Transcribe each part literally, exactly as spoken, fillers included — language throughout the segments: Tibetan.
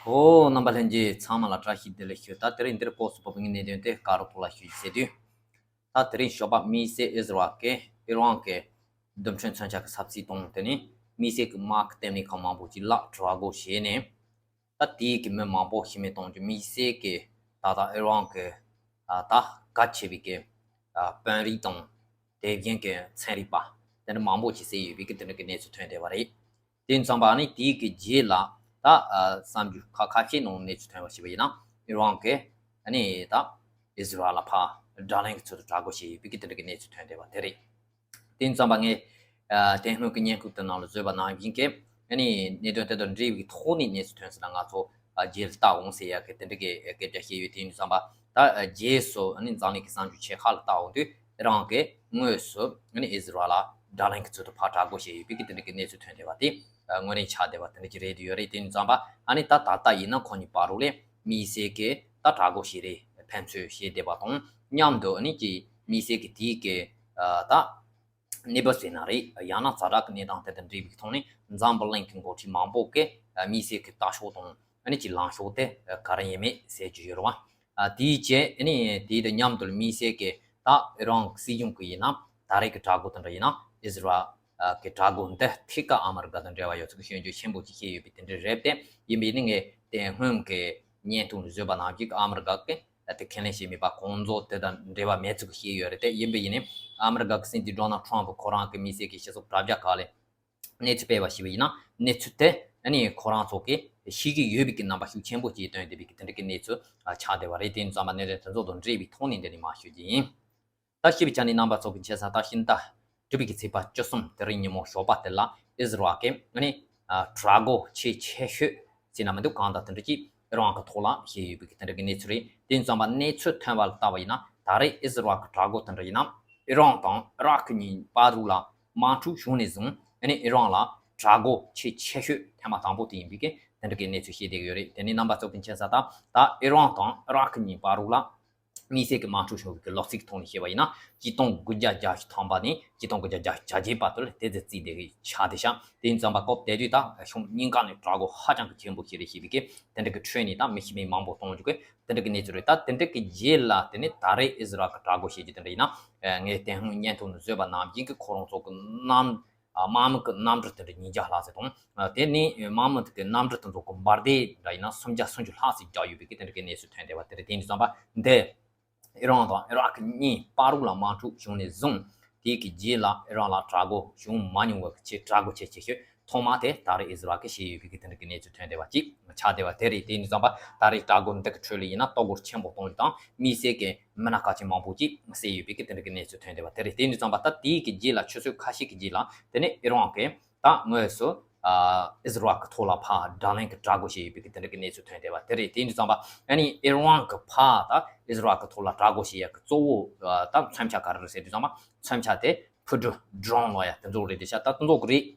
ཨོ། རྣམ་པ་ལྷན་རྒྱས་ཚང་མ་ལ་བཀྲ་ཤིས་བདེ་ལེགས་ཞུ། ད་དེ་རིང་འདིར་སྤོགས་སུ་བབས་པའི་གནད་དོན་དེ་ཀ་རོ་ཐོག་ལ་ཞུ་རྒྱུ་ཟེར་དུས། ད་དེ་རིང་ཞོགས་པ་དམིགས་བསལ་ཨིས་ར་ཨེལ་གྱིས་ཨི་རན་གྱི་འདུམ་འགྲིག་མཚོན་ཆ་གི་ས་ཚིགས་དང་དེ་ནས་དམིགས་བསལ་གྱི་དམག་གི་ལྟེ་གནས་ཁག་མང་པོ་ཅིག་ལ་དྲག་རྒོལ་བྱས་ནས། ད་དེའི་གི་མི་མང་པོ་ཤི་རྨས་གཏོང་རྒྱུ། དམིགས་བསལ་གྱི་ད་ལྟ་ཨི་རན་གྱི་ཨ་ད་གལ་ཆེ་བའི་གི་ཨ་དཔོན་རིགས་དང་། དེ་བཞིན་གྱི་ཚན་རིག་པ་དེ་འདྲ་མང་པོ་ཞིག་བསད་ཡོད་པའི་གི་དེ་འདྲ་གི་གནས་ཚུལ་ཐོན་བསྡད་པ་རེད། དེ་ཙམ་པ་ནི་དེའི་གི་རྗེས་ལ་ད་ཨ་གསར་འགྱུར་ཁག་ཁ་ཤས་ནང་གནས་ཚུལ་ཐོན་པ་ཞིག་ཡིན་ན། ཨི་རན་གྱིས་ཨ་ནི་ད་ཨིས་ར་ཨེལ་ལ་ཕར་དགྲ་ལན་གྱི་ཚུལ་དུ་དྲག་རྒོལ་བྱས་ཡོད་པའི་གི་དེ་འདྲ་གི་གནས་ཚུལ་ཐོན་བསྡད་པ་དེ་རེད། དེ་ཙམ་པ་ངས་ཨ་དེ་སྔོན་གྱི་བརྙན་ཐུང་དེ་ནང་ལ་བཟོས་པ་ནང་བཞིན་གྱི་ཨ་ནི་གནད་དོན་དེ་དང་འབྲེལ་བའི་ཐོག་ནས་གནས་ཚུལ་ཐོན་ཟིན་ན་ང་ཚོ་ཨ་རྗེས་ལ་ལྟ་འོང་ཟེར་ཡ་གི་དེ་འདྲ་གི་སྐད་ཆ་བཤད་ཡོད། དེ་ཡིན་དུས་ཙམ་པ་ད་ཨ་རྗེས་སུ་ཨ་ནི་འཛམ་གླིང་གི་གསར་འགྱུར་ཆེ་ཁག་ལ་ལྟ་འོང་དུས། ཨི་རན་གྱིས་དངོས་སུ་ཨ་ནི་ཨིས་ར་ཨེལ་ལ་དགྲ་ལན་གྱི་ཚུལ་དུ་ཕར་དྲག་རྒོལ་བྱས་ཡོད་པའི་གི་དེ་འདྲ་གི་གནས་ཚུལ་ཐོན་བསྡད་པ་དེ་ཨ་དངོས་གནས་ཆགས་བསྡད་པ་དེ་འདྲ་ཅིག་རེད་དུ་ཡོད་རེད། དེ་ཡིན་དུས་ཙམ་པ་ཨ་ནི་ད་ད་ལྟ་ཡིན་ན་ཁོ་གཉིས་བར་དུ་ལས་དམིགས་བསལ་གྱི་ད་དྲག་རྒོལ་བྱས་རེད། ཕན་ཚུན་བྱས་བསྡད་པ་དང་མཉམ་དུ་ཨ་ནི་ཀྱི་དམིགས་བསལ་གྱི་དེའི་གི་ཨ་ད་གནས་བབ་ཟེར་ན་རེད། ཡང་ན་ཛ་དྲག་གི་གནས་སྟངས་དེ་དང་འབྲེལ་བའི་ཐོག་ནས་འཛམ་བུ་གླིང་གི་འགོ་ཁྲིད་མང་པོ་གིས་དམིགས་བསལ་གྱི་ལྟ་ཕྱོགས་དང་ཨ་ནི་ཀྱི་ལངས་ཕྱོགས་དེ་ག་རེ་ཡིན་མིན་ཟེར་རྒྱུ་ཡོད་རེད་བ། ཨ་དེའི་རྗེས་ཨ་ནི་དེའི་དང་མཉམ་དུ་དམིགས་བསལ་གྱི་ད་ཨི་རན་གྱི་སྲིད་གཞུང་གི་ཡིན་ན་ད་རེས་ཀྱི་དྲག་རྒོལ་དེ་འདྲ་ཡིན་ན་ཨིས་ར་ཨེལ་གྱི་དྲག་རྒོལ་འདི་ཐད་ཀར་ཨ་མི་རི་ཀ་དང་འབྲེལ་བ་ཡོད་ཚུལ་གྱི་སྐྱོན་བརྗོད་ཆེན་པོ་ཅིག་བྱས་ཡོད་པའི་དེ་འདྲ་རེད་དེ། ཡིན་པས་ནི་ངས་དེ་སྔོན་གྱི་བརྙན་ཐུང་བཟོས་པ་ནང་བཞིན་ཨ་མི་རི་ཀ་གིས་དེ་ཁས་ལེན་བྱས་མེད་པ། ཁོང་ཚོ་དེ་དང་འབྲེལ་བ་མེད་ཚུལ་གྱི་བཤད་ཡོད་རེད་དེ། ཡིན་པས་ཡིན་ནི་ཨ་མི་རི་ཀ་གི་སྲིད་འཛིན་ཌོ་ནལ་ཊམ་ཕུ་ཁོ་རང་གི་དམིགས་བསལ་གྱི་སྤྱི་ཚོགས་དྲ་རྒྱ་ཁག་ལ་གནས་ཚུལ་སྤེལ་བ་ཞིག་ཡིན་ན། གནས་ཚུལ་དེ་ཨ་ནི་ཁོ་རང་ཚོ་གིས་ཤེས་ཀྱི་ཡོད་པའི་གི་རྣམ་པ་ཤུགས་ཆེན་པོ་ཅིག་བཏོན་བསྡད་པའི་གི་དེ་འདྲ་གི་གནས་ཚུལ་ཆགས་བསྡད་པ་རེད། དེ་ཡིན་ཙང་མ་གནད་དོན་དེ་ཚོ་དང་འབྲེལ་བའི་ཐོག་ནས་འདི་ནས་མར་ཞུ་རྒྱུ་ཡིན། ད་ཞུས་པའི་ཆ་ནས་རྣམ་པ་ཚོ་གི་མཁྱེན་གསལ་ལྟར་ཕྱི་ཟླ་དྲུག་པའི་གི་ཚེས་པ་བཅུ་གསུམ་དེ་རིང་ཉིན་མོ་ཞོགས་པ་དེ་ལ་ཨིས་ར་ཨེལ་གྱིས་ཨ་ནི་དྲག་རྒོལ་ཆེས་ཆེ་ཤོས་ཟེར་ན་མི་འདུག་གང་ལྟར་དེ་འདྲ་ཅིག་ཨི་རན་གྱི་ཐོག་ལ་བྱས་ཡོད་པའི་གི་དེ་འདྲ་གི་གནས་ཚུལ་རེད། དེ་ཡིན་ཙང་མ་གནས་ཚུལ་ཐོན་པ་ལ་ལྟ་བ་ཡིན་ན། ད་རེས་ཨིས་ར་ཨེལ་གྱི་དྲག་རྒོལ་དེ་འདྲ་ཡིན་ན་ཨི་རན་དང་ཨི་རག་གཉིས་བར་དུ་ལ་དམག་འཁྲུག་བྱུང་ནས་བཟུང་ཨ་ནི་ཨི་རན་ལ་དྲག་རྒོལ་ཆེས་ཆེ་ཤོས་ཐེངས་མ་དང་པོ་དེ་ཡིན་པའི་གི་དེ་འདྲ་གི་གནས་ཚུལ་བཤད་བསྡད་ཀྱི་ཡོད་རེད། དེ་ནས་རྣམ་པ་ཚོ་གི་མཁྱེན་གསལ་ལྟར་ད་ཨི་རན་དང་ཨི་རག་གཉིས་བར་དུ་ལ་དམིགས་བསལ་གྱི་དམག་འཁྲུག་བྱུང་བའི་གི་ལོ་ཚིགས་ཐོག་ནས་བཤད་པ་ཡིན་ན། ཆིག་སྟོང་དགུ་བརྒྱ་བརྒྱད་ཅུ་ཐམ་པ་ནས་ཆིག་སྟོང་དགུ་བརྒྱ་བརྒྱད་ཅུ་གྱ་བརྒྱད་བར་དུ་ལ་དེ་ཙམ་བརྩིས་བསྡད་ཀྱི་ཆགས་བསྡད་ཤག་དེ་ཡིན་ཙང་མ་སྐབས་དེ་དུས་ད་ཕྱོགས་གཉིས་ཀ་ནས་དྲག་རྒོལ་ཧ་ཅང་གི་ཆེན་པོ་ཞིག་རེད་ཞེས་པའི་གི་དེ་འདྲ་གི་ཁྲོད་ནས་ད་མི་ཤི་རྨས་མང་པོ་གཏོང་རྒྱུ་གི་དེ་འདྲ་གི་གནས་ཚུལ་རེད། ད་དེ་འདྲ་གི་རྗེས་ལ་དེ་ནས་ད་རེས་ཨིས་ར་ཨེལ་གྱི་དྲག་རྒོལ་བྱེད་རྒྱུ་དེ་འདྲ་ཡིན་ན། ངས་དེ་སྔོན་བརྙན་ཐུང་ནང་བཟོས་པ་ནང་བཞིན་གི་ཁོ་རང་ཚོ་གི་གནམ་དམག་མི་གི་གནམ་གྲུ་དེ་འདྲ་ཉིས་བརྒྱ་ལྷག་ཙམ་དང་། དེ་ནས་དམག་མི་དེ་གི་གནམ་གྲུ་དེ་ཚོ་གི་འབར་མདེལ་འདྲ་ཡིན་ན་སུམ་བརྒྱ་སུམ་ཅུ་ལྷག་ཙམ་བརྒྱབ་ཡོད་པའི་གི་དེ་འདྲ་གི་གནས་ཚུལ་ཐོན་བསྡད་པ་དེ་རེད། དེ་ཡིན་དུས་ཙམ་པ་འདི་ཨི་རན་དང་ཨི་རག་གཉིས་བར་དུ་ལ་དམག་འཁྲུག་བྱུང་ནས་བཟུང་དེའི་གི་རྗེས་ལ་ཨི་རན་ལ་དྲག་རྒོལ་བྱུང་མ་མྱོང་བའི་ཆེས་དྲག་རྒོལ་ཆེ་ཆེ་ཤོས་ཐོག་མ་དེ་ད་རེས་ཨིས་ར་ཨེལ་གྱིས་བྱས་ཡོད་པའི་གི་དེ་འདྲ་གི་གནས་ཚུལ་ཐོན་བསྡད་པ་ཅིག་ཆགས་བསྡད་པ་དེ་རེད། དེ་ཡིན་དུས་ཙམ་པ་ད་རེས་དྲག་རྒོལ་འདི་གི་ཁྲོད་ལ་ཡིན་ན་ལྟོ་གོས་ཆེན་པོ་གཏོང་རྒྱུ་དང་དམིགས་བསལ་གྱི་མི་སྣ་ཁག་ཆེན་མང་པོ་ཅིག་བསད་ཡོད་པའི་གི་དེ་འདྲ་གི་གནས་ཚུལ་ཐོན་བསྡད་པ་དེ་རེད། དེ་ཡིན་དུས་ཙམ་པ་ད་དེའི་གི་རྗེས་ལ་ཆུ་ཚོད་ཁ་ཤས་ཀྱི་རྗེས་ལ་དེ་ནས་ཨི་རན་གྱིས་ད་དངོས་སུ་ཨ་ཨིས་ར་ཨེལ་གྱི་ཐོག་ལ་ཕར་དགྲ་ལན་གྱི་དྲག་རྒོལ་བྱས་ཡོད་པའི་གི་དེ་འདྲ་གི་གནས་ཚུལ་ཐོན་བསྡད་པ་དེ་རེད། དེ་ཡིན་དུས་ཙམ་པ་ཨ་ནི་ཨི་རན་གྱིས་ཕར་ད་ཨིས་ར་ཨེལ་གྱི་ཐོག་ལ་དྲག་རྒོལ་བྱེད་ཡག་གི་གཙོ་བོ་ཨ་ད་མཚོན་ཆ་ག་རེ་རེད་ཟེར་དུས་ཙམ་པ་མཚོན་ཆ་དེ་འཕུར་གྲུ་ཌོ་རོན་ལབ་ཡ་དེ་ཚོ་རེད། དེ་ཤ་ད་དེ་ཚོ་གི་རིགས་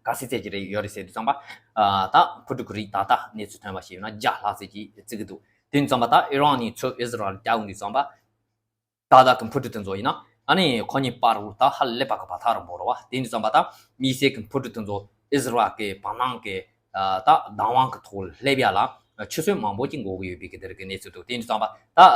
ག་ཚད་ཚད་ཅིག་རེད་ཡོད་རེད་ཟེར་དུས་ཙམ་པ། ཨ་ད་འཕུར་གྲུ་གི་རིགས་ད་ལྟ་གནས་ཚུལ་ཐོན་པ་ཞིག་ཡིན་ན་བརྒྱ་ལྷག་ཙམ་ཅིག་བརྩི་གི་འདུག་དེ་ཡིན་དུས་ཙམ་པ་ད་ཨི་རན་ནས་ཚུར་ཨིས་ར་ཨེལ་རྒྱག་འོང་དུས་ཙམ་པ། ཏག་ཏག་གི་འཕུར་གྲུ་དེ་ཚོ་ཡིན་ན་ཨ་ནི་ཁོ་གཉིས་བར་དུ་ད་ཧ་ལས་པ་གི་བར་ཐག་རིང་པོ་རེད་བ། དེ་ཡིན་དུས་ཙམ་པ་ད་དམིགས་བསལ་གྱི་འཕུར་གྲུ་དེ་ཚོ་ཨིས་ར་ཨེལ་གྱི་བར་སྣང་གི་ཨ་ད་བདག་དབང་གི་ཐོག་སླེབས་ཡ་ལ་ཆུ་ཚོད་མང་པོ་ཅིག་འགོར་གི་ཡོད་པའི་གི་དེ་རིགས་ཀྱི་གནས་ཚུལ་འདུག་དེ་ཡིན་དུས་ཙམ་པ་ད་ཨ་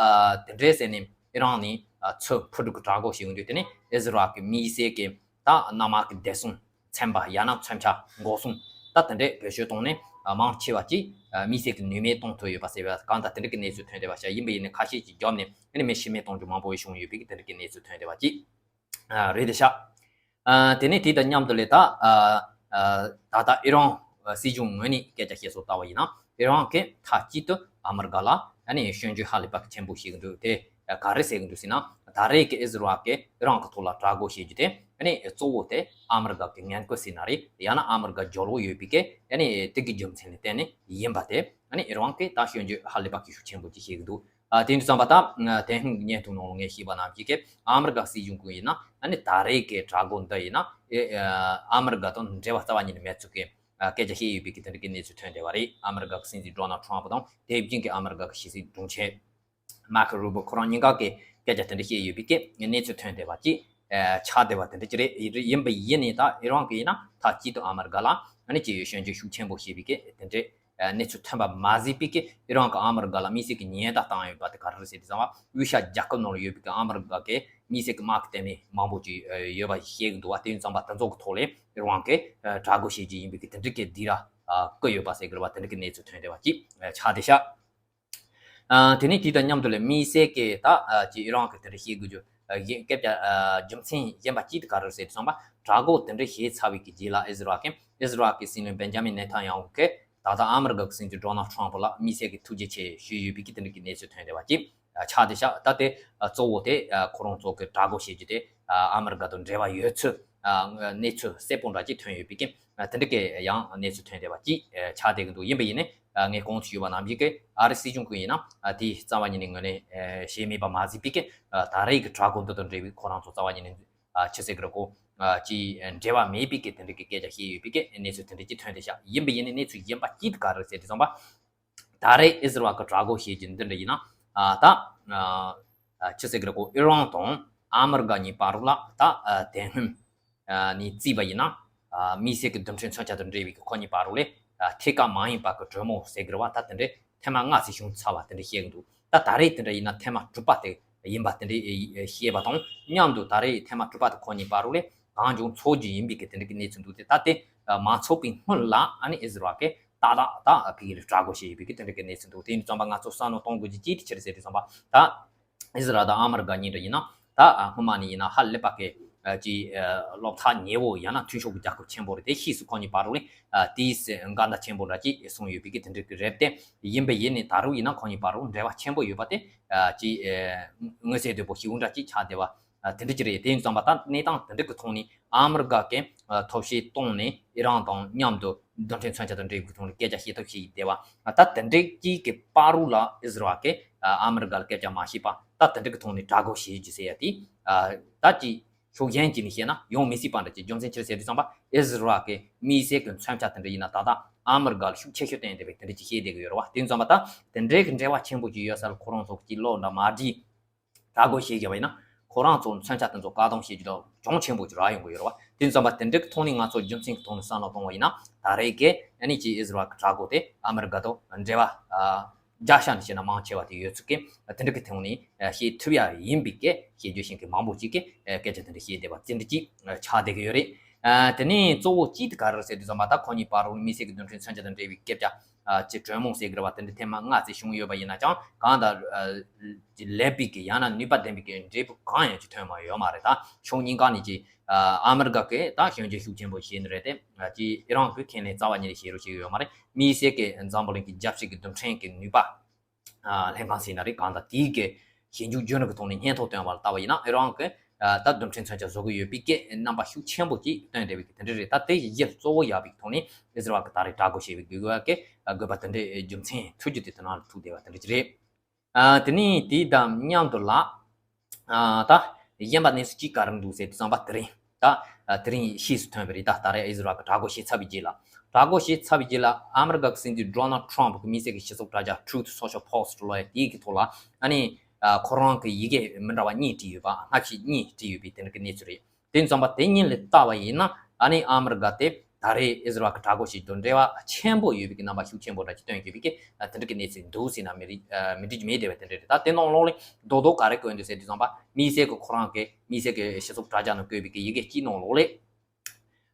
དེ་འདྲས་ཟེར་ནས་ཨི་རན་ནས་ཨ་ཚུར་འཕུར་གྲུ་གི་དྲག་རྒོལ་བྱེད་ཀྱི་འདུག་དེ་ནས་ཨིས་ར་ཨེལ་གྱི་དམིགས་བསལ་གྱི་ད་གནམ་དམག་གི་བདེ་སྲུང་ཚན་པ་ཡང་ན་མཚོན་ཆ་འགོག་སྲུང་ད་དེ་འདྲས་བེད་སྤྱོད་བཏང་ནས་མང་ཆེ་བ་ཅིག་དམིགས་བསལ་གྱི་ནུས་མེད་གཏོང་ཐུབ་ཡོད་པ་ཟེར་བ་གང་ལྟར་དེ་འདྲས་ཀྱི་གནས་ཚུལ་ཐོན་བསྡད་པ་ཤག་ཡིན་པ་ཡིན་ནའི་ཁ་ཤས་ཀྱིས་བརྒྱབ་ནས་ཨ་ནི་མི་ཤི་རྨས་གཏོང་རྒྱུ་མང་པོ་ཞིག་བྱུང་ཡོད་པའི་གི་དེ་འདྲས་ཀྱི་གནས་ཚུལ་ཐོན་བསྡད་པ་ཅིག་རེད་དེ་ཤག་དེ་ནས་དེ་དང་མཉམ་དུ་ལས་ད་ད་ལྟ་ཨི་རན་སྲིད་གཞུང་ངོས་ནས་སྐད་ཆ་བཤད་སྲོལ་ལྟ་བ་ཡིན་ན་ཨི་རན་གྱིས་མཐའ་གཅིག་ཏུ་ཨ་མི་རི་ཀ་ལ་ཨ་ནི་སྐྱོན་བརྗོད་ཧ་ལས་པ་གི་ཆེན་པོ་བྱེད་ཀྱི་འདུག་དེ་ག་རེ་ཟེར་གྱི་འདུག་ཟེར་ན། ད་རེས་ཀྱི་ཨིས་ར་ཨེལ་གྱིས་ཨི་རན་གྱི་ཐོག་ལ་དྲག་རྒོལ་བྱེད་རྒྱུ་དེ་ཨ་ནི་གཙོ་བོ་དེ་ཨ་མི་རི་ཀ་གི་ངན་སྐུལ་ཟེར་ན་རེད། ཡང་ན་ཨ་མི་རི་ཀ་འབྱོར་བ་ཡོད་པའི་གི་ཨ་ནི་དེ་གི་རྒྱུ་མཚན་ལ་བརྟེན་ནས་ཡིན་པ་དེ་ཨ་ནི་ཨི་རན་གྱིས་ད་སྐྱོན་བརྗོད་ཧ་ལས་པ་གི་ཤུགས་ཆེན་པོ་ཅིག་བྱེད་ཀྱི་འདུག་ཨ་དེ་ཡིན་དུས་ཙམ་པ་ད་དེ་སྔོན་གྱི་བརྙན་ཐུང་ནང་ལ་ངས་ཤེས་པ་ནང་བཞིན་གྱི་ཨ་མི་རི་ཀ་སྲིད་གཞུང་གིས་ཡིན་ན་ཨ་ནི་ད་རེས་ཀྱི་དྲག་རྒོལ་འདི་ཡིན་ན་ཨ་མི་རི་ཀ་དང་འབྲེལ་བ་རྩ་བ་ཉིད་ནས་མེད་ཚུལ་གྱི་སྐད་ཆ་བཤད་ཡོད་པའི་གི་དེ་འདྲ་གི་གནས་ཚུལ་ཐོན་བསྡད་པ་རེད། ཨ་མི་རི་ཀ་གི་སྲིད་འཛིན་ཌོ་ནལ་ཊམ་ཕུ་དང་དེ་བཞིན་གྱི་ཨ་མི་རི་ཀ་གི་ཕྱི་སྲིད་དྲུང་ཆེ་མར་ཁོ་རུ་བྷི་ཁོ་རང་གཉིས་ཀ་གི་སྐད་ཆ་དེ་འདྲ་བཤད་ཡོད་པའི་གི་གནས་ཚུལ་ཐོན་བསྡད་པ་ཅིག་ཆགས་བསྡད་པ་དེ་འདྲ་ཅིག་རེད། ཡིན་པ་ཡིན་ནའི་ད་ཨི་རན་གྱིས་ཡིན་ན་མཐའ་གཅིག་ཏུ་ཨ་མི་རི་ཀ་ལ་ཨ་ནི་ཅིག་སྐྱོན་བརྗོད་ཤུགས་ཆེན་པོ་བྱས་པའི་གི་དེ་འདྲའི་ གནས་ཚུལ་ཐོན་པ་མ་ཟད་པའི་གི་ཨི་རན་གྱིས་ཨ་མི་རི་ཀ་ལ་དམིགས་བསལ་གྱི་ཉེན་བརྡ་བཏང་ཡོད་པ་དེ་ག་རེ་རེད་ཟེར་དུས་ཙམ་པ། དབུས་ཤར་རྒྱལ་ཁབ་ནང་ལ་ཡོད་པའི་གི་ཨ་མི་རི་ཀ་གི་དམིགས་བསལ་གྱི་དམག་གི་ལྟེ་གནས་མང་པོ་ཅིག་ཡོད་པ་ཤེས་ཀྱི་འདུག་པ། དེ་ཡིན་ཙམ་པ་དེ་ཚོ་གི་ཐོག་ལ་ཨི་རན་གྱིས་དྲག་རྒོལ་བྱེད་རྒྱུ་ཡིན་པའི་གི་དེ་འདྲའི་གི་སྡིགས་ར་བསྐུལ་ཡོད་པ་ཟེར་གྱི་རེད་པ། དེ་འདྲའི་གི་གནས་ཚུལ་ཐོན་བསྡད་པ་ཅིག་ཆགས་བསྡད་ཤག་ཨ། དེ་ནས་དེ་དང་མཉམ་དུ་ལ་དམིགས་བསལ་གྱི་ད་ཨ་ཅིག་ཨི་རན་གྱིས་དེ་འདྲ་བཤད་དགོས་རྒྱུ་ཨ་གཞན་སྐད་ཆ་ཨ་རྒྱུ་མཚན་གཞན་པ་གཅིག་དེ་ག་རེ་རེད་ཟེར་དུས་ཙམ་པ། དྲག་རྒོལ་དེ་འདྲ་བྱས་ཚར་བའི་གི་རྗེས་ལ་ཨི་ཟི་རལ་གྱི་ཨི་ཟི་རལ་གྱི་སྲིད་བློན་བེན་ཇ་མིན་ནེ་ཐན་ཡ་ཧུ་གིས་ད་ལྟ་ཨ་མི་རི་ཀ་གི་སྲིད་འཛིན་ཌོ་ནལ་ཊམ་ཕ་ལ་དམིགས་བསལ་གྱི་ཐུགས་རྗེ་ཆེ་ཞུས་ཡོད་པའི་གི་དེ་འདྲ་གི་གནས་ཚུལ་ཐོན་བསྡད་པ་ཅིག་ཆགས་བསྡད་ཤག་ད་དེ་ཨ་གཙོ་བོ་དེ་ཨ་ཁོ་རང་ཚོ་གི་དྲག་རྒོལ་བྱེད་རྒྱུ་དེ་ཨ་ཨ་མི་རི་ཀ་དང་འབྲེལ་བ་ཡོད་ཚུལ་ཨ་གནས་ཚུལ་གསལ་པོ་འདྲ་ཅིག་ཐོན་ཡོད་པའི་གི་ཨ་དེ་འདྲ་གི་ཡང་གནས་ཚུལ་ཐོན་བསྡད་པ་ཅིག་ཨ་ཆགས་བསྡད་ཀྱི་འདུག་ཡིན་པ་ཡིན་ནའི་ཨ་ངས་གོང་དུ་ཞུས་པ་ནང་བཞིན་གྱི་ཨ་རི་སྲིད་གཞུང་གིས་ཡིན་ན་ཨ་དེ་རྩ་བ་ཉིད་ནས་ངོས་ནས་ཨ་བྱས་མེད་པ་མ་ཟད་པའི་གི་ཨ་ད་རེས་ཀྱི་དྲག་རྒོལ་འདི་དང་འབྲེལ་བའི་ཁོ་རང་ཚོ་རྩ་བ་ཉིད་ནས་ཨ་ཆི་ཟེར་གི་རེད་གོ། ཨ་ཅིག་འབྲེལ་བ་མེད་པའི་གི་དེ་འདྲ་གི་སྐད་ཆ་བཤད་ཡོད་པའི་གི་གནས་ཚུལ་དེ་འདྲ་ཅིག་ཐོན་བསྡད་ཤག་ཡིན་པ་ཡིན་ནའི་གནས་ཚུལ་གཞན་པ་གཅིག་དེ་ག་རེ་རེད་ཟེར་དུས་ཙམ་པ། ད་རེས་ཨི་ཟི་རལ་གྱིས་དྲག་རྒོལ་བྱེད་རྒྱུ་འདི་འདྲ་ཡིན་ན། ཨ་ད་ཨ་ཆི་ཟེར་གི་རེད་གོ། ཨི་རན་དང་ཨ་མི་རི་ཀ་གཉིས་བར་ལ་ད་ཨ་དེ་སྔོན་ཨ་ནས་བརྩིས་པ་ཡིན་ན། ཨ་དམིགས་བསལ་གྱི་རྡུལ་ཕྲན་མཚོན་ཆ་དང་འབྲེལ་བའི་གི་ཁོ་གཉིས་བར་ལ་ཨ་ཐད་ཀར་མ་ཡིན་པ་གི་གྲོས་མོལ་ཟེར་གི་རེད་བ། ད་དེ་འདྲས་ཐེངས་མ་ལྔ་ཙམ་བྱུང་ཚར་བ་དེ་འདྲས་བཤད་གི་འདུག་ད་ད་རེས་དེ་འདྲ་ཡིན་ན་ཐེངས་མ་དྲུག་པ་དེ་ཡིན་པ་དེ་འདྲས་བཤད་པ་དང་མཉམ་དུ། ད་རེས་ཐེངས་མ་དྲུག་པ་དེ་ཁོ་གཉིས་བར་ལ་གང་བྱུང་ཚོགས་རྒྱུ་ཡིན་པའི་གི་དེ་འདྲ་གི་གནས་ཚུལ་འདུག་སྟེ། ད་དེ་མ་ཚོགས་པའི་སྔོན་ལ་ཨ་ནི་ཨི་ཟི་རལ་གྱིས་ཏག་ཏག་ད་ཕ་གི་ལ་དྲག་རྒོལ་བྱས་ཡོད་པའི་གི་དེ་འདྲ་གི་གནས་ཚུལ་འདུག་དེ་ཡིན་དུས་ཙམ་པ་ང་ཚོ་བསམ་བློ་གཏོང་དགོས་རྒྱུ་ཅིག་དེ་ཆི་རེད་ཟེར་དུས་ཙམ་པ། ད་ཨི་ཟི་རལ་དང་ཨ་མི་རི་ཀ་གཉིས་འདྲ་ཡིན་ན་ད་ཨ་སྔོན་མ་ནས་ཡིན་ན་ཧ་ལས་པ་གི་ཨ་ཅིག་ཨ་བློ་ཐག་ཉེ་བོ་ཡང་ན་མཐུན་ཕྱོགས་ཀྱི་རྒྱལ་ཁབ་ཆེན་པོ་རེད། དེ་ཕྱིས་སུ་ཁོ་གཉིས་བར་ལ་ཨ་དེའི་འགལ་ཟླ་ཆེན་པོ་འདྲ་ཅིག་སོང་ཡོད་པའི་གི་དེ་འདྲ་གི་རེད་དེ། ཡིན་པ་ཡིན་ནའི་ད་རུང་ཡིན་ན་ཁོ་གཉིས་བར་ལ་འབྲེལ་བ་ཆེན་པོ་ཡོད་པ་དེ་ཨ་ཅིག་ཨ་མངོན་གསལ་དོད་པོ་ཞེ་པོ་འདྲ་ཅིག་ཆགས་བསྡད་པ། ཨ་དེ་འདྲ་ཅིག་རེད། དེ་ཡིན་ཙམ་པ་ད་གནས་སྟངས་དེ་འདྲ་གི་ཐོག་ནས་ཨ་མི་རི་ཀ་གིས་ཨ་ཐབས་ཤེས་བཏོན་ནས་ཨི་རན་དང་མཉམ་དུ་རྡུལ་ཕྲན་མཚོན་ཆ་དང་འབྲེལ་བའི་ཐོག་ནས་སྐད་ཆ་བཤད་ཐབས་བྱས་ཡོད་བསྡད་པ། ཨ་ད་དེ་འདྲ་ཅིག་གི་བར་ལ་ཨི་ཟི་རལ་གྱིས་ཨ་ཨ་མི་རི་ཀ་ལ་སྐད་ཆ་མ་བཤད་པ། ད་དེ་འདྲ་གི་ཐོག་ནས་དྲག་རྒོལ་བྱེད་རྒྱུ་ཟེར་ཡ་དེ་ཨ་ད་ཅིག་ཕྱོགས་གཞན་ཅིག་ནས་བཤད་ན་ཡོང་མི་སྲིད་པ་འདྲ་ཅིག་རྒྱུ་མཚན་ཅི་རེད་ཟེར་དུས་ཙམ་པ། ཨི་ཟི་རལ་གྱི་དམིགས་བསལ་གྱི་མཚོན་ཆ་དེ་འདྲ་ཡིན་ན་ད་ལྟ་ཨ་མི་རི་ཀ་ལ་ཤུགས་ཆེ་ཤོས་བསྟན་བསྡད་པའི་དེ་འདྲ་ཅིག་བཤད་བསྡད་ཀྱི་ཡོད་རེད་བ། དེ་ཡིན་ཙམ་པ་ད་དེ་འདྲའི་གི་འབྲེལ་བ་ཆེན་པོ་ཅིག་ཡོད་ས་ལ་ཁོ་རང་ཚོ་གི་ཅིག་བློ་འདྲ་མ་བདེ། དྲག་རྒོལ་བྱེད་བཞག་པ་ཡིན་ན་ཁོ་རང་ཚོ་མཚོན་ཆ་དེ་ཚོ་བཀག་སྡོམ་བྱེད་རྒྱུ་ལ་གྱོང་ཆེན་པོ་ཅིག་རག་ཡོང་གི་ཡོད་རེད་བ། དེ་ཙམ་པ་དེ་འདྲའི་ཐོག་ནས་ང་ཚོ་རྒྱུ་མཚན་གྱི་ཐོག་ནས་བསམ་བློ་གཏོང་བ་ཡིན་ན། ད་རེས་ཀྱི་ཨ་ནི་ཅིག་ཨི་ཟི་རལ་གྱི་དྲག་རྒོལ་དེ་ཨ་མི་རི་ཀ་དང་འབྲེལ་བ་ཨ་རྒྱ་ཤ་ནས་བཤད་ན་མང་ཆེ་བ་དེ་ཡོད་ཚུལ་གྱི་དེ་འདྲ་གི་ཐོག་ནས་ཨ་བཤད་ཐུབ་ཡ་ཡིན་པའི་གི་བཤད་རྒྱུ་ཞིག་གི་མང་པོ་ཅིག་གིས་ཨ་སྐད་ཆ་དེ་འདྲ་བཤད་བསྡད་པ་དེ་འདྲ་ཅིག་ཨ་ཆགས་བསྡད་ཀྱི་ཡོད་རེད། ཨ་དེ་ནས་གཙོ་བོ་གཅིག་དེ་ག་རེ་རེད་ཟེར་དུས་ཙམ་པ། ད་ཁོ་གཉིས་བར་ལ་དམིགས་བསལ་གྱི་རྡུལ་ཕྲན་མཚོན་ཆ་དང་འབྲེལ་བའི་སྐད་ཆ་ཨ་ཅིག་གྲོས་མོལ་ཟེར་གྱི་རེད་བ། དེ་འདྲ་ཐེངས་མ་ལྔ་ཙམ་བྱུང་ཡོད་པ་ཡིན་ན་ཅང་གང་ལྟར་ཨ་ཅིག་ལེགས་པའི་གི་ཡང་ན་ནུས་པ་ལྡན་པའི་གི་འབྲས་བུ་གང་ཡང་ཅིག་ཐོན་མ་ཡོད་མ་རེད། ད་ཕྱོགས་གཉིས་ཀ་ནས་ཅིག་ཨ་ཨ་མི་རི་ཀ་གིས་ད་སྐྱོན་བརྗོད་ཤུགས་ཆེན་པོ་བྱས་ནི་རེད་དེ། ཨ་ཅིག་ཨི་རན་གྱིས་ཁས་ལེན་རྩ་བ་ཉིད་ནས་བྱེད་རོགས་བྱེད་ཀྱི་ཡོད་མ་རེད། དམིགས་བསལ་གྱི་འཛམ་བུ་གླིང་གི་རྒྱལ་སྤྱི་གི་རྡུལ་ཕྲན་གྱི་ནུས་པ་ཨ་ལྷན་ཁང་ཟེར་ན་རེད། གང་ལྟར་དེའི་གི་ཞིབ་འཇུག་བརྒྱུད་རིམ་གྱི་ཐོག་ནས་སྙན་ཐོ་བཏོན་པ་ལ་བལྟས་པ་ཡིན་ན། ཨི་རན་གྱིས་ཨ་ད་རྡུལ་ཕྲན་མཚོན་ཆ་བཟོ་གི་ཡོད་པའི་གི་རྣམ་པ་ཤུགས་ཆེན་པོ་ཅིག་བཏོན་བསྡད་པའི་གི་དེ་འདྲ་རེད། ད་དེ་གཞི་གཙོ་བོ་ཡག་པའི་གི་ཐོག་ནས་ཨི་ཟི་རལ་གྱིས་ད་རེས་དྲག་རྒོལ་བྱས་པའི་དགོས་པ་གི་དགོས་པ་དེ་འདྲའི་རྒྱུ་མཚན་ཐུག་རྒྱུ་དེ་དེ་ནང་ལ་ཐུག་བསྡད་པ་དེ་འདྲ་ཅིག་རེད། ཨ་དེ་ནས་དེ་དང་མཉམ་དུ་ལ་ཨ་ད་གཞན་པ་གནས་ཚུལ་གཅིག་ག་རེ་འདུག་ཟེར་དུས་ཙམ་པ། དེ་རིང་ད་ཨ་དེ་རིང་ཕྱིས་སུ་ཐོན་པ་རེད། ད་ད་རེས་ཨི་ཟི་རལ་གྱིས་དྲག་རྒོལ་བྱས་ཚར་བའི་རྗེས་ལ། དྲག་རྒོལ་བྱས་ཚར་བའི་རྗེས་ལ་ཨ་མི་རི་ཀ་གི་སྲིད་འཛིན་ཌོ་ནལ་ཊམ་གྱི་དམིགས་བསལ་གྱི་སྤྱི་ཚོགས་དྲ་རྒྱ་Truth Social Post ལབ་ཡ་དེའི་གི་ཐོག་ལ་ཨ་ནི་ཨ་ཁོ་རང་གི་ཡི་གེ་མི་འདྲ་བ་གཉིས་བྲིས་ཡོད་པ། སྔ་ཕྱི་གཉིས་བྲིས་ཡོད་པའི་དེ་འདྲ་གི་གནས་ཚུལ་རེད། དེ་ཙམ་པ་དེ་གཉིས་ལ་བལྟས་པ་ཡིན་ན། ཨ་ནི་ཨ་མི་རི་ཀ་དེ་ད་རེས་ཨི་ཟི་རལ་གྱི་དྲག་རྒོལ་ཞིག་དང་འབྲེལ་བ་ཆེན་པོ་ཡོད་པའི་གི་རྣམ་པ་ཤུགས་ཆེན་པོ་འདྲ་ཅིག་སྟོན་གྱི་ཡོད་པའི་གི་དེ་འདྲ་གི་གནས་ཚུལ་འདུག་ཟེར་ན་མི་རིགས་མི་འགྲིག་མེད་བསྡད་པ་དེ་འདྲ་རེད། ད་དེ་ནང་ལོགས་ལ་རྡོག་རྡོག་ག་རེ་བཀོད་འདུག་ཟེར་དུས་ཙམ་པ། དམིགས་བསལ་གྱི་ཁོ་རང་གི་དམིགས་བསལ་གྱི་སྤྱི་ཚོགས་དྲ་རྒྱ་ནང་བཀོད་པའི་གི་ཡི་གེ་གཅིག་ནང་ལོགས་ལ།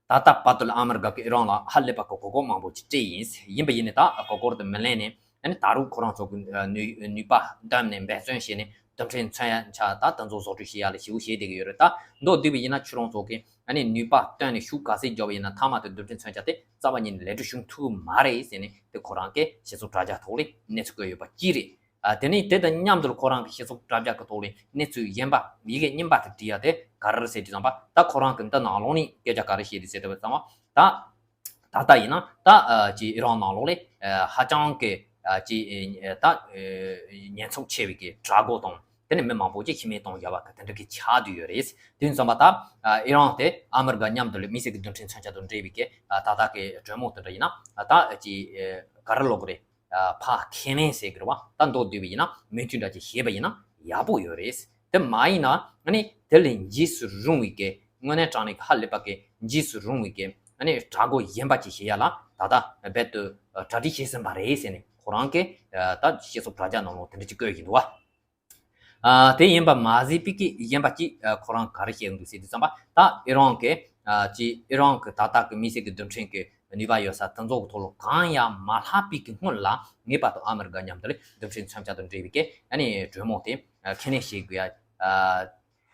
ད་ལྟ་བར་དུ་ལ་ཨ་མི་རི་ཀ་གིས་ཨི་རན་ལ་ཧ་ལས་པ་གི་གོ་སྐབས་མང་པོ་ཅིག་སྤྲད་ཡིན། ཡིན་པ་ཡིན་ནའི་ད་གོ་སྐབས་དེ་མི་ལེན་ནས། ཨ་ནི་ད་རུང་ཁོ་རང་ཚོ་གི་ནུས་ནུས་པ་བཏོན་ནས་འབད་བརྩོན་བྱས་ནས་རྡུལ་ཕྲན་མཚོན་ཆ་ད་དེ་ཚོ་བཟོ་སྐྲུན་བྱེད་ཡ་ལ་ཞེ་པོ་བྱེད་བསྡད་ཀྱི་ཡོད་རེད། ད་མདོར་བསྡུས་པ་ཡིན་ན་ཁྱོད་རང་ཚོ་གིས་ཨ་ནི་ནུས་པ་བཏོན་ནས་ཤུགས་ག་ཚད་རྒྱབ་པ་ཡིན་ན་མཐའ་མ་དེ་རྡུལ་ཕྲན་མཚོན་ཆ་དེ་རྩ་བ་ཉིད་ནས་ལས་སྒྲུབ་བྱུང་ཐུབ་ཀྱི་མ་རེད་ཟེར་ནས་དེ་ཁོ་རང་གི་སྤྱི་ཚོགས་དྲ་རྒྱ་ཐོག་ལ་གནས་ཚུལ་བཀོད་ཡོད་པ་གཅིག་རེད། ཨ་དེ་ནས་དེ་དང་མཉམ་དུ་ཁོ་རང་གི་སྤྱི་ཚོགས་དྲ་རྒྱ་གི་ཐོག་ལ་གནས་ཚུལ་གཞན་པ་ཡི་གེ་རྙིང་པ་དེ་བྲིས་ཡ་དེ་ག་རེ་རེད་ཟེར་དུས་ཙམ་པ། ད་ཁོ་རང་གི་འདི་ནང་ལོགས་ནས་སྐད་ཆ་ག་རེ་བཤད་དེ་ཟེར་དུས་ཙམ་པ། ད་ད་ལྟ་ཡིན་ན་ད་ཨ་ཅིག་ཨི་རན་ནང་ལོགས་ལ་ཨ་ཧ་ཅང་གི་ཨ་ཅིག་ཨ་ད་ཨ་ཉེན་ཚབས་ཆེ་བའི་གི་དྲག་རྒོལ་དང་། དེ་ནས་མི་མང་པོ་ཅིག་ཤི་རྨས་བཏང་བཞག་པ་གི་དེ་འདྲ་གི་ཆགས་བསྡད་ཡོད་རེད། དེ་ཙམ་པ་ད་ཨ་ཨི་རན་དེ་ཨ་མི་རི་ཀ་མཉམ་དུ་ལ་དམིགས་བསལ་གྱི་རྡུལ་ཕྲན་མཚོན་ཆ་དང་འབྲེལ་བའི་གི་ཨ་ད་ལྟ་གི་གྲོས་མོལ་དེ་འདྲ་ཡིན་ན། ཨ་ད་ཨ་ཅིག་ཨ་ག་རེ་ལབ་དགོས་རེད། ཨ་ཕར་ཁས་ལེན་ཟེར་གི་རེད་བ། ད་མདོར་བསྡུས་པ་ཡིན་ན་མོས་མཐུན་འདྲ་ཅིག་བྱས་པ་ཡིན་ན་ཡག་པོ་ཡོད་རེད། དེ་མ་ཡིན་ན་ཨ་ནི་དེ་ལས་འཇིགས་སུ་རུང་བའི་གི་དངོས་གནས་དྲང་གནས་ཧ་ལས་པ་གི་འཇིགས་སུ་རུང་བའི་གི་ཨ་ནི་དྲག་རྒོལ་གཞན་པ་ཅིག་བྱེད་ཡ་ལ་ ད་ལྟ་རྦད་དུ་གྲ་སྒྲིག་བྱས་ཟིན་པ་རེད་ཟེར་ནས་ཁོ་རང་གིས་ད་སྤྱི་ཚོགས་དྲ་རྒྱ་ནང་ལོགས་དེ་འདྲ་ཅིག་བཀོད་ཡིན་འདུག་བ། ཨ། དེ་ཡིན་པ་མ་ཟད་པའི་གི་གཞན་པ་གཅིག་ཨ། ཁོ་རང་ག་རེ་བཤད་ཀྱི་འདུག་ཟེར་དུས་ཙམ་པ། ད་ཨི་རན་གྱི་ཨ། ཅི་ཨི་རན་གྱི་ད་ལྟ་གི་དམིགས་བསལ་གྱི་རྡུལ་ཕྲན་གྱི་ནུས་པ་ཡོད་ས་དེ་ཚོ་གི་ཐོག་ལ་གང་ཡང་མ་ལྷག་པའི་གི་སྔོན་ལ་ངེས་པར་དུ་ཨ་མི་རི་ཀ་མཉམ་དུ་ལས་རྡུལ་ཕྲན་མཚོན་ཆ་དང་འབྲེལ་བའི་གི་ཨ་ནི་གྲོས་མོལ་དེ་ཨ། ཁས་ལེན་བྱེད་དགོས་ཡ། ཨ།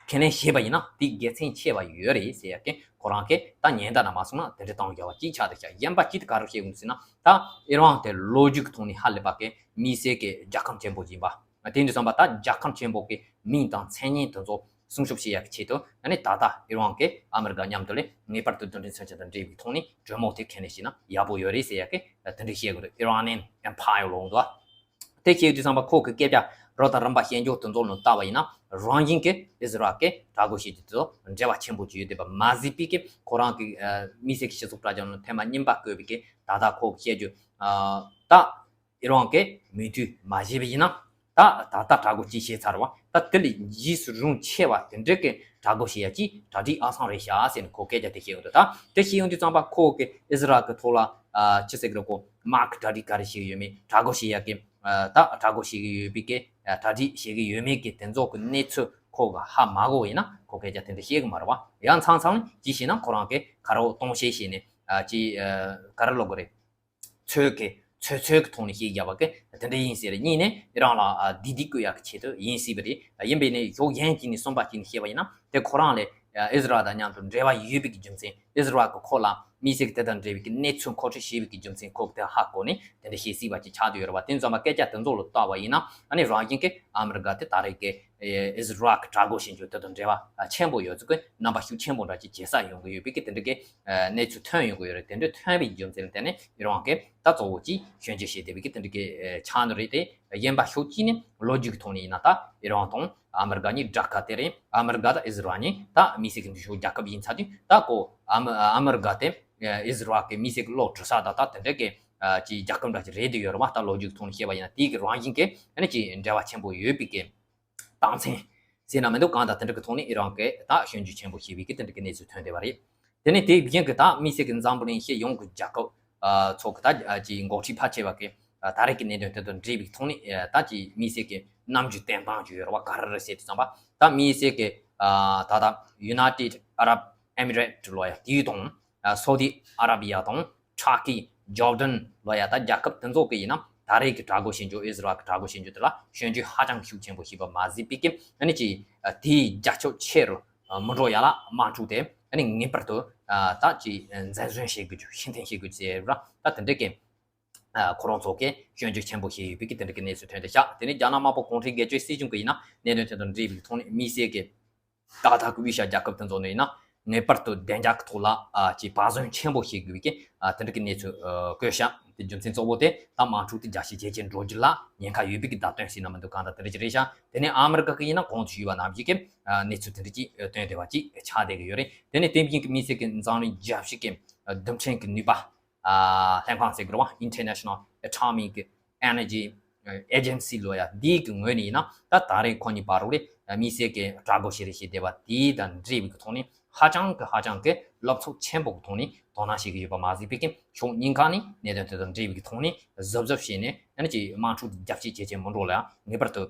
ཁས་ལེན་བྱས་པ་ཡིན་ན་དེ་དགེ་མཚན་ཆེ་བ་ཡོད་རེད་ཟེར་ཡ་གི་ཁོ་རང་གིས་ད་ཉེན་བརྡ་ན་མ་སོང་ན་དེ་འདྲ་བཏང་རྒྱུ་བ་གཅིག་ཆགས་བསྡད་ཤག་གཞན་པ་གཅིག་དེ་ག་རེ་བཤད་ཀྱི་འདུག་ཟེར་ན། ད་ཨི་རན་དེ་ལོ་རྒྱུས་ཀྱི་ཐོག་ནས་ཧ་ལས་པ་གི་དམིགས་བསལ་གྱི་རྒྱལ་ཁམས་ཆེན་པོ་ཡིན་པ། དེ་འདྲ་སོང་པ་ད་རྒྱལ་ཁམས་ཆེན་པོ་གི་མིང་དང་མཚན་སྙན་དེ་ཚོ་སྲུང་སྐྱོབ་བྱེད་ཡག་གི་ཆེད་དུ་ཨ་ནི་ད་ལྟ་ཨི་རན་གྱིས་ཨ་མི་རི་ཀ་མཉམ་དུ་ལས་ངེས་པར་དུ་རྡུལ་ཕྲན་མཚོན་ཆ་དང་འབྲེལ་བའི་ཐོག་ནས་གྲོས་མོལ་དེ་ཁས་ལེན་བྱས་ན་ཡག་པོ་ཡོད་རེད་ཟེར་ཡག་གི་དེ་འདྲ་བཤད་དགོས་རེད། Iranian Empire ལོ་འདུག་དེ་བཤད་དུས་ཙམ་པ་ཁོ་གི་སྐད་ཆ་རོ་དང་རིམ་པ་བཤད་འཇོག་དེ་ཚོ་ལ་བལྟ་བ་ཡིན་ན་རང་བཞིན་གྱི་ཨི་ཟི་རལ་གྱི་དྲག་རྒོལ་བྱེད་རྒྱུ་དེ་ཚོ་འབྲེལ་བ་ཆེན་པོ་ཅིག་ཡོད་བསྡད་པ་མ་ཟད་པའི་གི་ཁོ་རང་གི་ཨ། དམིགས་བསལ་གྱི་སྤྱི་ཚོགས་དྲ་རྒྱ་ནང་ཐེངས་མ་གཉིས་པ་བཀོད་པའི་གི་ད་ལྟ་ཁོ་གི་བཤད་རྒྱུ་ཨ། ད། ཨི་རན་གྱིས་མོས་མཐུན་མ་བྱས་པ་ཡིན་ན། ད་ད་ལྟ་དྲག་རྒོལ་ཅིག་བྱས་ཚར་བ་ད་དེ་ལས་རྗེས་སུ་རུང་ཆེ་བ་དེ་འདྲ་གི་དྲག་རྒོལ་བྱེད་ཡ་ཅིག་གྲ་སྒྲིག་ཨང་སང་རེད་ཤག་ཟེར་ནས་ཁོ་སྐད་ཆ་དེ་བཤད་ཡོང་དུས། ད་དེ་བཤད་ཡོང་དུས་ཙམ་པ་ཁོ་གི་ཨི་ཟི་རལ་གི་ཐོག་ལ་ཨ། ཅི་ཟེར་གི་རེད། ཁོ་དམག་གི་གྲ་སྒྲིག་ག་རེ་བྱེད་ཀྱི་ཡོད་མེད། དྲག་རྒོལ་བྱེད་ཡ་གི་ཨ། ད་དྲག་རྒོལ་བྱེད་ཀྱི་ཡོད་པའི་གི་ཨ། གྲ་སྒྲིག་བྱེད་ཀྱི་ཡོད་མེད་ཀྱི་དེ་ཚོ་གི་གནས་ཚུལ་ཁོ་གི་ཧ་མ་གོ་བ་ཡིན་ན་ཁོ་སྐད་ཆ་དེ་འདྲ་བཤད་གི་མ་རེད་བ། ཡང་མཚམས་མཚམས་ཅིག་བྱས་ན་ཁོ་རང་གི་ཁ་རོག་སྟོང་བཤད་བྱས་ནས་ཨ། ཅི་ཨ། ག་རེ་ལབ་དགོས་རེད། ཚོད་ཀྱི་ཚོད་ཚོད་ཀྱི་ཐོག་ནས་བཤད་རྒྱབ་པ་གི་དེ་འདྲ་ཡིན་ཟེར། གཉིས་ནས་ཨི་རན་ལ་ཨ། བདེ་སྡུག་བཀོད་ཡག་གི་ཆེད་དུ་ཡིན་སྲིད་པ་རེད། ཡིན་པས་ནས་ཕྱོགས་གཞན་གཅིག་ནས་གསུངས་པ་གཅིག་ནས་བཤད་པ་ཡིན་ན་དེ་ཁོ་རང་ལས་ཨ། ཨི་ཟི་རལ་དང་མཉམ་དུ་འབྲེལ་བ་ཡོད་པའི་གི་རྒྱུ་མཚན། ཨི་ཟི་རལ་གི་ཁོ་ལ་དམིགས་བསལ་གྱི་དེ་དང་འབྲེལ་བའི་གི་གནས་ཚུལ་མཁོ་སྤྲོད་བྱས་པའི་གི་རྒྱུ་མཚན་ཁོ་གི་དེ་ཧ་གོ་ནས་དེ་འདྲ་བཤད་སྲིད་པ་ཅིག་ཆགས་བསྡད་ཡོད་རེད་བ། དེ་ཙམ་པ་སྐད་ཆ་དེ་ཚོ་ལ་བལྟ་བ་ཡིན་ན་ཨ་ནི་རང་བཞིན་གྱི་ཨ་མི་རི་ཀ་དེ་ད་རེས་ཀྱི་ཨི་ཟི་རལ་གྱི་དྲག་རྒོལ་བྱེད་རྒྱུ་དེ་དང་འབྲེལ་བ་ཆེན་པོ་ཡོད་ཚུལ་གྱི་རྣམ་པ་ཤུགས་ཆེན་པོ་འདྲ་ཅིག་བྱེད་ས་ཡོང་གི་ཡོད་པའི་གི་དེ་འདྲ་གི་གནས་ཚུལ་ཐོན་ཡོང་གི་ཡོད་རེད། དེ་འདྲ་ཐོན་པའི་རྒྱུ་མཚན་ལ་བརྟེན་ནས་ཨི་རན་གྱིས་ད་གཙོ་བོ་ཅིག་སྐྱོན་བརྗོད་བྱས་བསྡད་པའི་གི་དེ་འདྲ་གི་ཆགས་ནི་རེད། དེ་གཞན་པ་ཕྱོགས་གཅིག་ནས་ལོ་རྒྱུས་ཀྱི་ཐོག་ནས་ཡིན་ན་ད་ཨི་རན་དང་ཨ་མི་རི་ཀ་གཉིས་དགྲ་ཁ་དེ་རེད། ཨ་མི་རི་ཀ་དང་ཨི་ཟི་རལ་གཉིས་ད་དམིགས་བསལ་གྱི་འདི་ཕྱོགས་རྒྱལ་ཁབ་ཡིན་ཚར་དུས་ད་ཁོ་ཨ་མི་ཨ་མི་རི་ཀ་དེ་ཨི་ཟི་རལ་གྱི་དམིགས་བསལ་གྱི་བློ་གྲོས་ས་ད་ད་དེ་འདྲ་གི་ཅིག་རྒྱལ་ཁབ་འདྲ་ཅིག་རེད་དེ་ཡོད་རེད་བ། ད་ལོ་རྒྱུས་ཀྱི་ཐོག་ནས་བཤད་པ་ཡིན་ན་དེའི་གི་རང་བཞིན་གྱི་ཨ་ནི་ཅིག་འབྲེལ་བ་ཆེན་པོ་ཡོད་པའི་གི་རྟགས་མཚན་ཟེར་ན་མི་འདུག་གང་ལྟར་དེ་འདྲ་གི་ཐོག་ནས་ཨི་རན་གྱིས་ད་སྐྱོན་བརྗོད་ཆེན་པོ་བྱས་པའི་གི་དེ་འདྲ་གི་གནས་ཚུལ་ཐོན་བསྡད་པ་རེད། དེ་ནས་དེ་བཞིན་གྱི་ད་དམིགས་བསལ་གྱི་འཛམ་བུ་གླིང་སྤྱི་ཡོངས་ཀྱི་རྒྱལ་ཁབ་ཨ། ཚོ་གི་ད་ཨ། ཅིག་འགོ་ཁྲིད་ཕལ་ཆེ་བ་གི་ཨ། ད་རེས་ཀྱི་གནད་དོན་དེ་དང་འབྲེལ་བའི་ཐོག་ནས་ཨ། ད་ཅིག་དམིགས་བསལ་གྱི་རྣམ་འགྱུར་བསྟན་སྟངས་ཅིག་ཡོད་རེད་བ། ག་རེ་རེད་ཟེར་དུས་ཙམ་པ་ད་དམིགས་བསལ་གྱི་ཨ། ད་ད་United Arab Emirates ལོ་ཡ་དེའི་དང་ཨ། Saudi Arabia དང་Turkey Jordan ལོ་ཡ་ད་རྒྱལ་ཁབ་དེ་ཚོ་གི་ཡིན་ན་ད་རེས་ཀྱི་དྲག་རྒོལ་བྱེད་རྒྱུ་ཨི་ཟི་རལ་གྱི་དྲག་རྒོལ་བྱེད་རྒྱུ་དེ་ལ་སྐྱོན་བརྗོད་ཧ་ཅང་གི་ཤུགས་ཆེན་པོ་བྱས་པ་མ་ཟད་པའི་གི་ཨ་ནི་ཅིག་ཨ། དེའི་རྒྱ་ཁྱོན་ཆེ་རུ་ཨ། མི་འགྲོ་ཡ་ལ་དམག་འཁྲུག་དེ་ཨ་ནི་ངེས་པར་དུ་ཨ། ད་ཅིག་འཛིན་བཟུང་བྱེད་དགོས་རྒྱུ་ཕྱིར་འཐེན་བྱེད་དགོས་རྒྱུ་ཟེར་བ་ད་དེ་འདྲ་གི་ཨ། ཁོ་རང་ཚོ་གིས་སྐྱོན་བརྗོད་ཆེན་པོ་བྱས་ཡོད་པའི་གི་དེ་འདྲ་གི་གནས་ཚུལ་ཐོན་བསྡད་ཤག་དེ་ནས་རྒྱ་ནག་དམར་པོ་གུང་ཁྲན་སྒེར་གཅོད་སྲིད་གཞུང་གི་ཡིན་ན་གནད་དོན་དེ་དང་འབྲེལ་བའི་ཐོག་ནས་དམིགས་བསལ་གྱི་ཏག་ཏག་གི་དབུས་ཤར་རྒྱལ་ཁབ་དེ་ཚོ་ནས་ཡིན་ན་ངེས་པར་དུ་བདེ་འཇགས་ཀྱི་ཐོག་ལ་ཨ། ཅིག་བག་ཟོན་ཆེན་པོ་བྱེད་དགོས་པའི་གི་ཨ། དེ་འདྲ་གི་གནས་ཚུལ་ཨ། བཀོད་ཤག་དེ་རྒྱུ་མཚན་གཙོ་བོ་དེ་ད་དམག་འཁྲུག་དེ་རྒྱ་ཆེ་ཇེ་ཆེ་འགྲོ་རྒྱུ་ལ་ཉེན་ཁ་ཡོད་པའི་གི་བརྡ་སྟོན་ཟེར་ན་མི་འདུག་གང་ལྟར་དེ་འདྲ་ཅིག་རེད་ཤག་དེ་ནས་ཨ་མི་རི་ཀ་གི་ཡིན་ན་གོང་དུ་ཞུས་པ་ནང་བཞིན་གྱི་ཨ། གནས་ཚུལ་དེ་འདྲ་ཅིག་ཨ། བཏོན་བསྡད་པ་ཅིག་ཆགས་བསྡད་ཀྱི་ཡོད་རེད། དེ་ནས་དེ་བཞིན་གྱི་དམིགས་བསལ་གྱི་འཛམ་གླིང་རྒྱལ་སྤྱི་གི་ཨ། རྡུལ་ཕྲན་གྱི་ནུས་པ་ཨ། ལྷན་ཁང་ཟེར་གྱི་རེད་བ། International Atomic Energy Agency ལོ་ཡ་འདིའི་གི་ངོས་ནས་ཡིན་ན་ད་ད་རེས་ཁོ་གཉིས་བར་རུ་རེད་དམིགས་བསལ་གྱི་དྲག་རྒོལ་བྱེད་རེས་བྱེད་བསྡད་པ་དེ་དང་འབྲེལ་བའི་གི་ཐོག་ནས་ཧ་ཅང་གི་ཧ་ཅང་གི་བློ་ཚོགས་ཆེན་པོ་གི་ཐོག་ནས་དོ་སྣང་བྱེད་ཀྱི་ཡོད་པ་མ་ཟད་པའི་གི་ཕྱོགས་གཉིས་ཀ་ནས་གནད་དོན་དེ་དང་འབྲེལ་བའི་གི་ཐོག་ནས་གཟབ་གཟབ་བྱས་ནས་ཨ་ནི་ཅིག་དམག་འཁྲུག་དེ་རྒྱ་བསྐྱེད་ཇེ་ཆེ་མི་འགྲོ་ལ་ཡང་ངེས་པར་དུ་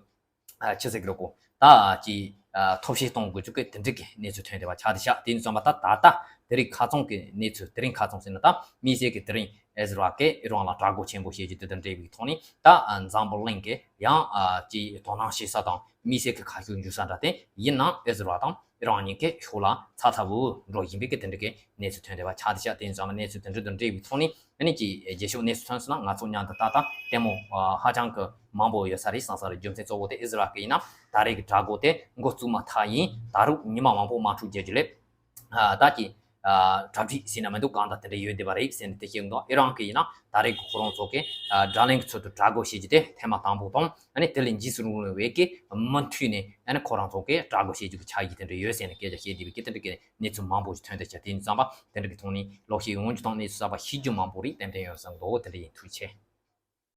ཨ། ཅི་ཟེར་གི་རེད་གོ་ད་ཅིག་ཨ། ཐབས་ཤེས་གཏོང་དགོས་ཚུལ་གྱི་དེ་འདྲ་གི་གནས་ཚུལ་ཐོན་བསྡད་པ་ཆགས་བསྡད་ཤག་དེ་ཡིན་ཙང་མ་ད་ད་ལྟ་དེ་རིང་ཁ་རྩང་གི་གནས་ཚུལ་དེ་རིང་ཁ་རྩང་ཟེར་ན་ད་དམིགས་བསལ་གྱི་དེ་རིང་ཨི་ཟི་རལ་གྱིས་ཨི་རན་ལ་དྲག་རྒོལ་ཆེན་པོ་བྱེད་རྒྱུ་དེ་དང་འབྲེལ་བའི་ཐོག་ནས་ད་ཨ། འཛམ་བུ་གླིང་གི་ཡང་ཨ། ཅིག་དོ་སྣང་བྱེད་ས་དང་དམིགས་བསལ་གྱི་ཁ་ཕྱོགས་འཇུག་ས་འདྲ་དེ་ཡིན་ནའང་ཨི་ཟི་རལ་དང་ཨི་རན་གཉིས་ཀའི་ཕྱོགས་ལ་ཚ་ཚ་འུར་འུར་འགྲོ་བཞིན་པའི་གི་དེ་འདྲ་གི་གནས་ཚུལ་ཐོན་བསྡད་པ་ཆགས་བསྡད་ཤག་དེ་ཡིན་ཙང་མ་གནས་ཚུལ་དེ་འདྲ་དང་འབྲེལ་བའི་ཐོག་ནས་ཨ་ནི་ཅིག་རྗེས་ཕྱོགས་གནས་ཚུལ་ཐོན་སོང་ན་ང་ཚོ་མཉམ་དུ་ད་ལྟ་ལྟད་མོ་ཧ་ཅང་གི་མང་པོ་ཡོད་ས་རེད་བསམ་ས་རེད། རྒྱུ་མཚན་གཙོ་བོ་དེ་ཨི་ཟི་རལ་གི་ཡིན་ན་ད་རེས་ཀྱི་དྲག་རྒོལ་དེ་འགོ་བཙུགས་མ་ཐག་ཡིན། ད་རུང་ཉི་མ་མང་པོ་དམག་འཁྲུག་རྒྱག་རྒྱུ་ལས་ད་ཀྱི་གྲ་སྒྲིག་ཟེར་ན་མི་འདུག་གང་ལྟར་དེ་འདྲ་ཡོད་བསྡད་པ་རེད་ཟེར་ནས་དེ་བཤད་འདུག་ཨི་རན་གི་ཡིན་ན་ད་རེས་ཀྱི་ཁོ་རང་ཚོ་གི་དགྲ་ལན་གྱི་ཚུལ་དུ་དྲག་རྒོལ་བྱེད་རྒྱུ་དེ་ཐེངས་མ་དང་པོ་དང་ཨ་ནི་དེ་ལས་འཇིགས་སུ་རུང་བའི་གི་མུ་མཐུད་ནས་ཨ་ནི་ཁོ་རང་ཚོ་གི་དྲག་རྒོལ་བྱེད་རྒྱུ་གི་ཆ་ཡིག་དེ་འདྲ་ཡོད་ཟེར་ནས་སྐད་ཆ་བཤད་བསྡད་པའི་གི་དེ་འདྲ་གི་གནས་ཚུལ་མང་པོ་ཞིག་ཐོན་བསྡད་ཤག་དེ་ཡིན་ཙང་པ་དེ་འདྲ་གི་ཐོག་ནས་ལོག་བཤད་ཡོང་རྒྱུ་དང་གནས་ཚུལ་གསར་པ་ཤེས་རྒྱུ་མང་པོ་རིགས་ཏན་ཏན་ཡོང་བསམ་འདུག་དེ་འདྲ་ཡིན། ཐུགས་རྗེ་ཆེ།